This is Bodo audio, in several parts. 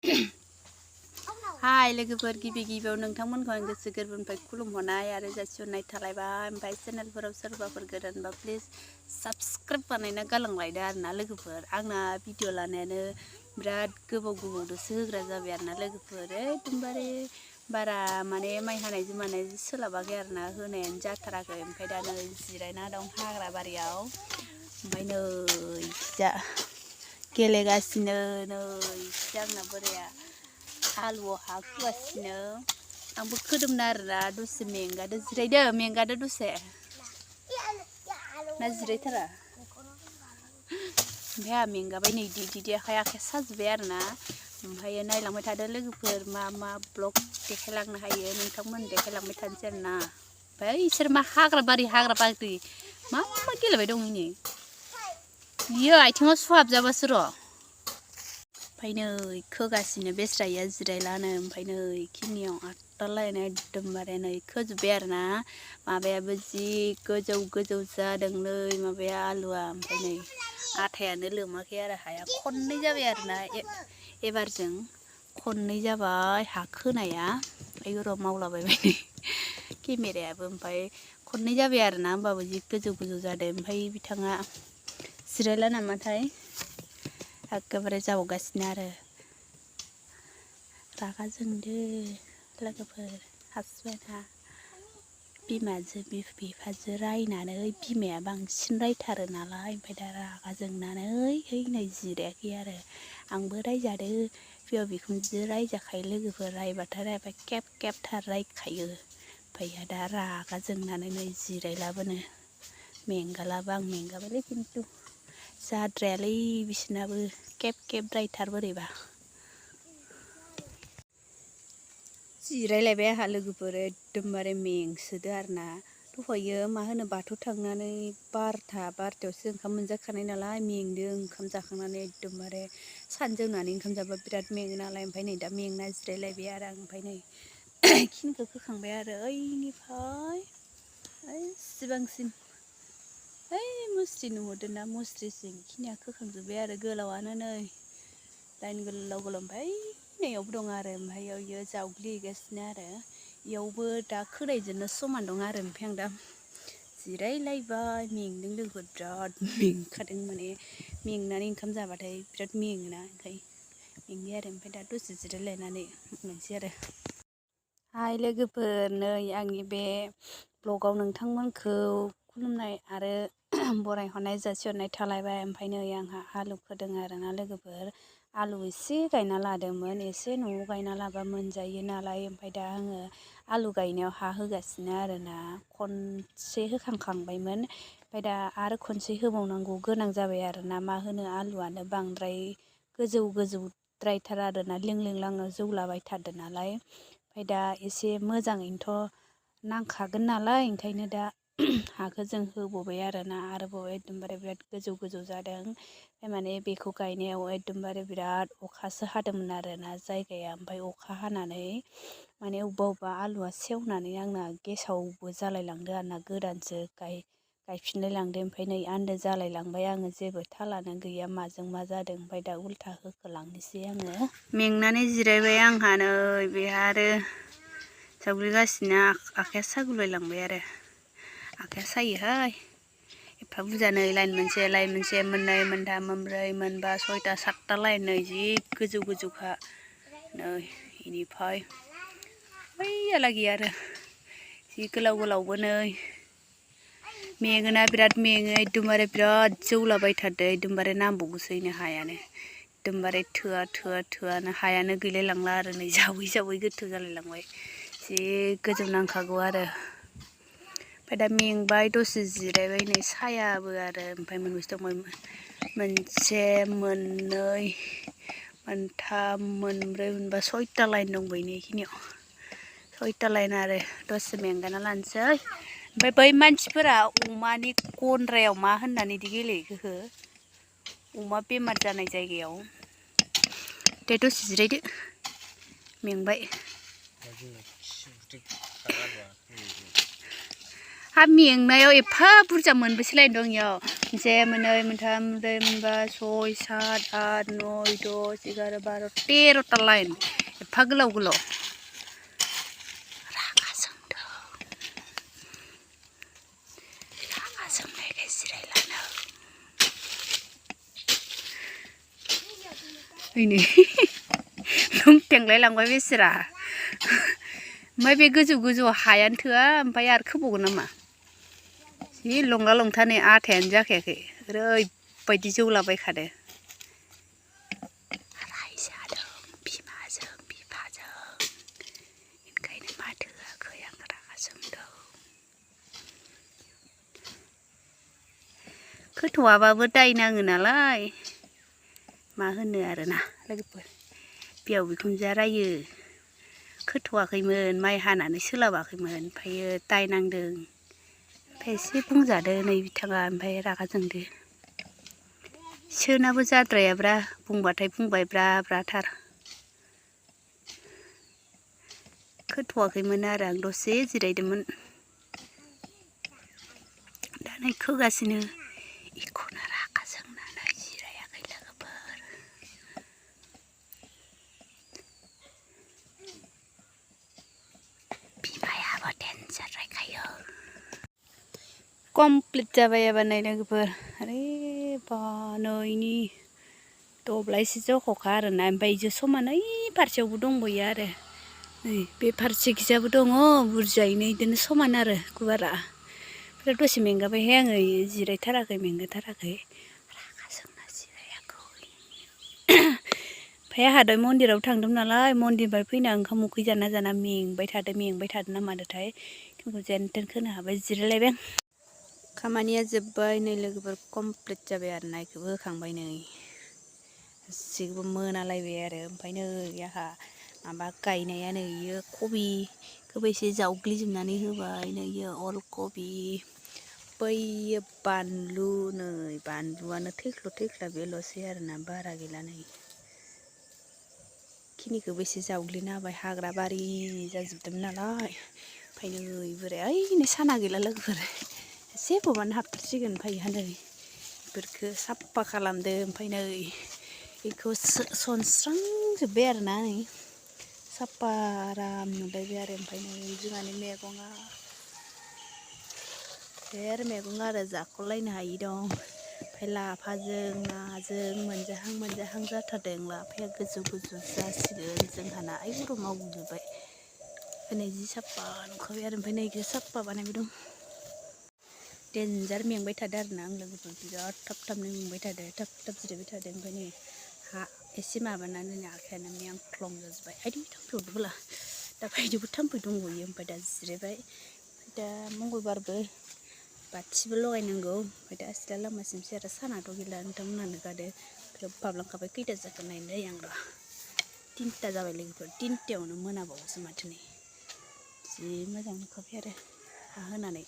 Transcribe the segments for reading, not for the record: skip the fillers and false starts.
Hai लोगोफोर गिबियाव नोंथांमोनखौ आं गोसो गोरबोनिफ्राय खुलुमहरनाय आरो जासिहरनाय थालायबाय ओमफ्राय चेनेलफोराव सोरबाफोर गोदानबा प्लिज साबस्क्राइब बानायना गालांलायदो आरोना लोगोफोर आंना भिडिअ लानायानो बिराद गोबावदोसो होग्रा जाबाय आरोना लोगोफोर एकदमबारे बारा माने माइ हानायजों मानायजों सोलाबाखै आरोना होनायानो जाथाराखै ओमफ्राय दा नै जिरायना दं हाग्रा बारियाव ओमफ्राय नै जा गेलेगासिनो नै आंना बोराया alua hakuasino ang bukudum narra dose menggada dose na ziretara bea menga bai nei di kaya sajbe arna ओमफ्राय नायलांबाय थादो लोगोफोर मा ब्लग देखायलांनो हायो नोंथांमोन देखायलांबाय थानोसै आरोना ओमफ्राय इसोर मा हाग्रा बारि मा गेलेबाय दं इनि बियो आथिङाव सुहाबजाबासो र' ओमफ्राय नै खोगासिनो बेस्राया जिरायलानो ओमफ्राय नै खिनियाव आटलायना एकदमबारे नै खोजोब्बाय आरोना माबायाबो जि गोजौ जादोंलै माबाया आलुआ ओमफ्राय नै आथायानो लोमाखै आरो हाया खननै जाबाय आरोना एबारजों खननै जाबाय हा खोनाया ओमफ्राय र' मावलाबायबाय नै केमेरायाबो ओमफ्राय खननै जाबाय आरोना होमबाबो जि गोजौ जादों ओमफ्राय बिथाङा जिरायला नामाथाय एखेबारे जावगासिनो आरो रागा जोंदो लोगोफोर हासबेन्डआ बिमाजों बिफाजों रायनानै बिमाया बांसिन रायथारो नालाय ओमफ्राय दा रागा जोंनानै नै जिरायाखै आरो आंबो रायजादो बिहाव बिखुनजो रायजाखायो लोगोफोर रायबाथाय केब रायखायो ओमफ्राय दा रागा जोंनानै नै जिरायलाबोनो मेंगालाबो आं मेंगाबायलै खिन्थु जाद्रायालै बिसोरनाबो केब रायथार बोरैबा जिरायलायबाय आंहा लोगोफोर एकदमबारे मेंसोदो आरोना दहायो मा होनो बाथौ थांनानै बारथायावसो ओंखाम मोनजाखानाय नालाय मेंदों ओंखाम जाखांनानै एकदमबारे सानजौनानै ओंखाम जाबा बिराद मेङो नालाय ओमफ्राय नै दा मेंना जिरायलायबाय आरो आं ओमफ्राय नै खिनिखौ खोखांबाय आरो ओइनिफ्राय सिबांसिम मुस्रि नुहरदोंना मुस्रिसिम खिनिया खोखांजोब्बाय आरो गोलावानो नै लाइन गोलाव ओमफ्राय नैयावबो दं आरो ओमफ्राय इयो जावग्लिगासिनो आरो इयावबो दा खोनायजोंनो समान दं आरो ओमफ्राय आं दा जिरायलायबाय मेंदों लोगोफोर बिराद मेंखादों माने मेंनानै ओंखाम जाबाथाय बिराद मेङोना ओंखाय मेंबाय आरो ओमफ्राय दा दसे जिरायलायनानै मोनसै आरो हाय लोगोफोर नै आंनि बे ब्लगाव नोंथांमोनखौ खुलुमनाय आरो बरायहरनाय जासिहरनाय थालायबाय ओमफ्राय नै आंहा आलु फोदों आरोना लोगोफोर आलु एसे गायना लादोंमोन एसे न'आव गायना लाबा मोनजायो नालाय ओमफ्राय दा आङो आलु गायनायाव हा होगासिनो आरोना खनसे होखांखांबायमोन ओमफ्राय दा आरो खनसे होबावनांगौ गोनां जाबाय आरोना मा होनो आलुआनो बांद्राय गोजौद्रायथार आरोना लिंलाङाव जौलाबायथारदों नालाय ओमफ्राय दा एसे मोजाङैनोथ' नांखागोन नालाय ओंखायनो दा हाखौ जों होबावबाय आरोना आरोबाव एकदमबारे बिराद गोजौ जादों ओमफ्राय माने बेखौ गायनायाव एकदमबारे बिराद अखासो हादोंमोन आरोना जायगाया ओमफ्राय अखा हानानै माने अबेबा आलुआ सेवनानै आंना गेसावबो जालायलांदो आरोना गोदानसो गायफिनलाय लांदो ओमफ्राय नै आन्दो जालायलांबाय आङो जेबो थालानो गैया माजों मा जादों ओमफ्राय दा उल्था होखोलांनोसै आङो मेंनानै जिरायबाय आंहा नै बेहा आरो जावग्लिगासिनो आखाइया सागुलायलांबाय आरो आखाइया सायोहाय एफा बुरजा नै लाइन मोनसे मोननै मोनथाम मोनब्रै मोनबा सयथा सातथा लाइन नै जि गोजौखा नै इनिफ्राय बैयालागै आरो जि गोलावबो नै मेङोना बिराद मेङो एकदमबारे बिराद जौलाबायथारदों एकदमबारे नांबावगौसैनो हायानो एकदमबारे थोआनो हायानो गैलायलांला आरो नै जावै गोथौ जालायलांबाय जि गोजौ नांखागौ आरो ओमफ्राय दा मेंबाय दसे जिरायबाय नै सायाबो आरो ओमफ्राय मोनबेसे दंबाय मोनसे मोननै मोनथाम मोनब्रै मोनबा सयथा लाइन दंबाय बेखिनियाव सयथा लाइन आरो दसे मेंगाना लानोसै ओमफ्राय बै मानसिफोरा अमानि गन्द्रायाव मा होननानै इदि गेलेखो अमा बेमार जानाय जायगायाव दे दसे जिरायदो मेंबाय हा मेंनायाव एफा बुरजा मोनबेसे लाइन दं इयाव से मोननै मोनथाम मोनब्रै मोनबा 6 7 8 9 10 11 12 13टा लाइन एफा गोलाव गोलाव रागा जोंनायखाय जिरायलानो ओइनै लुमथेंलाय लांबाय बेसेरा ओमफ्राय बे गोजौ गोजौ हायानो थोआ ओमफ्राय आरो खोबावगोन नामा जि लंला लंथा नै आथायानो जाखायाखै ओरैबायदि जौलाबायखादो रायजादों बिमाजों बिफाजों ओंखायनो माथो होआखै आं रागा जोंदों खोथावाबाबो दाय नाङो नालाय मा होनो आरोना लोगोफोर बिहाव बिखुनजोआ रायो खोथावाखैमोन माइ हानानै सोलाबाखैमोन ओमफ्रायो दाय नांदों ओमफ्राय एसे बुंजादो नै बिथाङा ओमफ्राय रागा जोंदो सोनाबो जाद्रायाब्रा बुंबाथाय बुंबाय ब्रा ब्राथार खोथावाखैमोन आरो आं दसे जिरायदोंमोन दा नै खोगासिनो इखौनो रागा जोंनानै जिरायाखै लोगोफोर बिमायाबो टेनसन रायखायो कमप्लिट जाबाय एबार नै लोगोफोर अरे बा नैनि दब्लायसे जख'खा आरोना ओमफ्राय इजों समान ओइ फारसेयावबो दंबोयो आरो नै बे फारसेखिजाबो दङ बुरजायैनो इदिनो समान आरो गुवारा ओमफ्राय दसे मेंगाबायहाय आङो जिरायथाराखै मेंगाथाराखै रागा जोंना जिरायाखै ओमफ्राय आंहा दहाय मन्दिराव थांदोंमोन नालाय मन्दिरनिफ्राय फैना ओंखाम उखै जाना मेंबाय थादों ना मादोंथाय ओंखामखौ जेन थेन खोनो हाबाय जिरायलायबाय आं खामानिया जोब्बाय नै लोगोफोर कमप्लिट जाबाय आरोना इखौबो होखांबाय नै गासैखौबो मोनालायबाय आरो ओमफ्राय नै आंहा माबा गायनाया नै इयो कबिखौबो एसे जावग्लिजोबनानै होबाय नै इयो अलकबि बैयो बानलु नै बानलुआनो थैख्ल' बेल'सै आरोना बारा गैला नै खिनिखौबो एसे जावग्लिना होबाय हाग्रा बारि जाजोबदोंमोन नालाय ओमफ्राय नै बोराय ओइ साना गैला लोगोफोर एसे बबानो हाबथारसिगोन ओमफ्राय नै बेफोरखौ साफा खालामदो ओमफ्राय नै बेखौ सनस्रांजोब्बाय आरोना नै साफा आराम नुलायबाय आरो ओमफ्राय नै जोंहानि मैगङा देर मैगं आरो जाख'लायनो हायि दं ओमफ्राय लाफाजों नाजों मोनजाहां जाथारदों लाफाया गोजौ जासिगोन जोंहाना आइ बर' मावजोब्बाय ओमफ्राय नै जि साफा नुखाबाय आरो ओमफ्राय नै इखौ साफा बानायबाय दं देन्जार मेंबाय थादों आरोना आं लोगोफोर बिराद थाबनो मेंबाय थादों थाब जिरायबाय थादों ओमफ्राय नै हा एसे माबानानै नै आखायानो मेंख्लं जाजोब्बाय आइदै थाम्फैअरदोंबोला दा बायदियावबो थाम्फै दंबावयो ओमफ्राय दा जिरायबाय ओमफ्राय दा मंगलबारबो बाथिबो लगायनांगौ ओमफ्राय दा सिथ्ला लामासिमसै आरो सानाथ' गैला नोंथांमोनहानो गादो बाबलांखाबाय खैथा जाखो नायनोसै आं र' 3टा जाबाय लोगोफोर 3टायावनो मोनाबावोसो माथो नै जि मोजां नुखाबाय आरो हा होनानै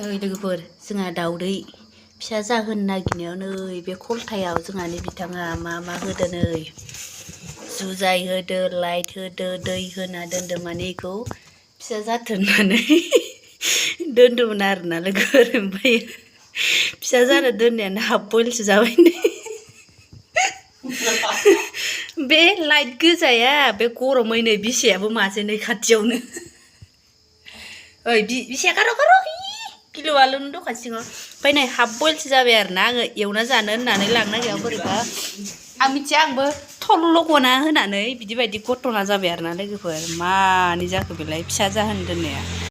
ओइ लोगोफोर जोंहा दाउदै फिसा जाहोनो नागिरनायाव नै बे खलथायाव जोंहानि बिथाङा मा होदो नै जुजाइ होदो लाइट होदो दै होना दोन्दो माने इखौ फिसा जाथों होननानै दोन्दोंमोन आरोना लोगोफोर ओमफ्राय फिसा जानो दोननायानो हाफ बइलसो जाबाय बे लाइट गोजाया बे गरमै नै बिसायाबो मासे नै खाथियावनो ओइ बिसाया गार' गिलु आलुनो दखान सिङाव ओमफ्राय नै हाफ बइलसो जाबाय आरोना आङो एवना जानो होननानै लांनो नागिरनायाव बोरैबा आं मिथिया आंबो थल्ल' गना होनानै बिदि बायदि घटना जाबाय आरोना लोगोफोर मानि जाखो बेलाय फिसा जाहोनो दोननाया